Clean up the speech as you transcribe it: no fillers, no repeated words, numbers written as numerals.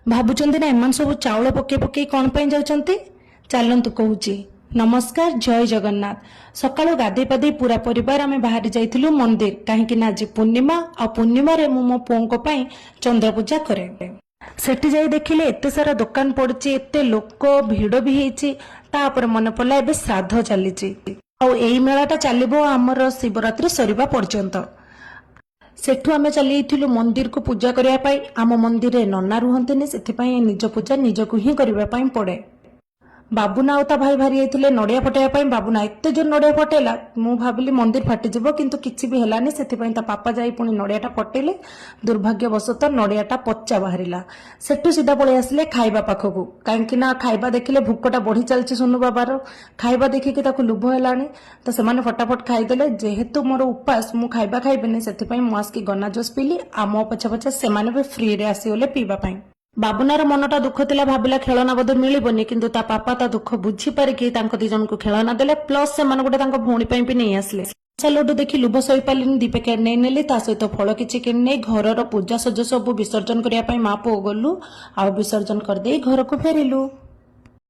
ଭାବୁଛନ୍ତି ନା ଏମାନେ ସବୁ ଚାଉଳ ପକେଇ ପକେଇ କଣ ପାଇଁ ଯାଉଛନ୍ତି? ଚାଲନ୍ତୁ କହୁଛି। ନମସ୍କାର, ଜୟ ଜଗନ୍ନାଥ। ସକାଳୁ ଗାଧେଇ ପାଧେଇ ପୁରା ପରିବାର ଆମେ ବାହାରି ଯାଇଥିଲୁ ମନ୍ଦିର, କାହିଁକି ନା ଆଜି ପୂର୍ଣ୍ଣିମା ଆଉ ପୂର୍ଣ୍ଣିମାରେ ମୁଁ ମୋ ପୁଅଙ୍କ ପାଇଁ ଚନ୍ଦ୍ର ପୂଜା କରେ। ସେଠି ଯାଇ ଦେଖିଲେ ଏତେ ସାରା ଦୋକାନ ପଡିଛି, ଏତେ ଲୋକ ଭିଡ ବି ହେଇଛି। ତାପରେ ମନେ ପଡିଲା ଏବେ ଶ୍ରାଦ୍ଧ ଚାଲିଛି ଆଉ ଏଇ ମେଳାଟା ଚାଲିବ ଆମର ଶିବରାତ୍ରି ସରିବା ପର୍ଯ୍ୟନ୍ତ। ସେଠୁ ଆମେ ଚାଲି ଯାଇଥିଲୁ ମନ୍ଦିରକୁ ପୂଜା କରିବା ପାଇଁ। ଆମ ମନ୍ଦିରରେ ନନା ରୁହନ୍ତିନି, ସେଥିପାଇଁ ନିଜ ପୂଜା ନିଜକୁ ହିଁ କରିବା ପାଇଁ ପଡେ। ବାବୁନା ଆଉ ତା ଭାଇ ବାହାରି ଯାଇଥିଲେ ନଡିଆ ଫଟେଇବା ପାଇଁ। ବାବୁନା ଏତେ ଜୋର ନଡିଆ ଫଟେଇଲା, ମୁଁ ଭାବିଲି ମନ୍ଦିର ଫାଟିଯିବ, କିନ୍ତୁ କିଛି ବି ହେଲାନି। ସେଥିପାଇଁ ତା ପାପା ଯାଇ ପୁଣି ନଡିଆଟା ଫଟେଇଲେ। ଦୁର୍ଭାଗ୍ୟବଶତଃ ନଡିଆଟା ପଚା ବାହାରିଲା। ସେଠୁ ସିଧା ପଳେଇ ଆସିଲେ ଖାଇବା ପାଖକୁ, କାହିଁକି ନା ଖାଇବା ଦେଖିଲେ ଭୋକଟା ବଢି ଚାଲିଛି। ସୁନୁ ବାବାର ଖାଇବା ଦେଖିକି ତାକୁ ଲୋଭ ହେଲାଣି, ତ ସେମାନେ ଫଟାଫଟ ଖାଇଦେଲେ। ଯେହେତୁ ମୋର ଉପାସ, ମୁଁ ଖାଇବା ଖାଇବିନି, ସେଥିପାଇଁ ମୁଁ ଆସିକି ଗନା ଜୁସ୍ ପିଇଲି ଆଉ ମୋ ପଛେ ପଛେ ସେମାନେ ବି ଫ୍ରିରେ ଆସିଗଲେ ପିଇବା ପାଇଁ। ବାବୁନାର ମନଟା ଦୁଃଖ ଥିଲା, ଭାବିଲା ଖେଳନା ବୋଧେ ମିଳିବନି, କିନ୍ତୁ ତା ପାପା ତା ଦୁଃଖ ବୁଝିପାରିକି ତାଙ୍କ ଦି ଜଣଙ୍କୁ ଖେଳନା ଦେଲେ, ପ୍ଲସ୍ ସେମାନେ ଗୋଟେ ତାଙ୍କ ଭଉଣୀ ପାଇଁ ବି ନେଇ ଆସିଲେ। ଲଡୁ ଦେଖି ଲୋଭ ସହିପାରିଲିନି, ଦି ପ୍ୟାକେଟ ନେଇ ନେଲି। ତା ସହିତ ଫଳ କିଛି କିଣି ନେଇ ଘରର ପୂଜା ସଜ ସବୁ ବିସର୍ଜନ କରିବା ପାଇଁ ମା ପୁଅ ଗଲୁ ଆଉ ବିସର୍ଜନ କରିଦେଇ ଘରକୁ ଫେରିଲୁ।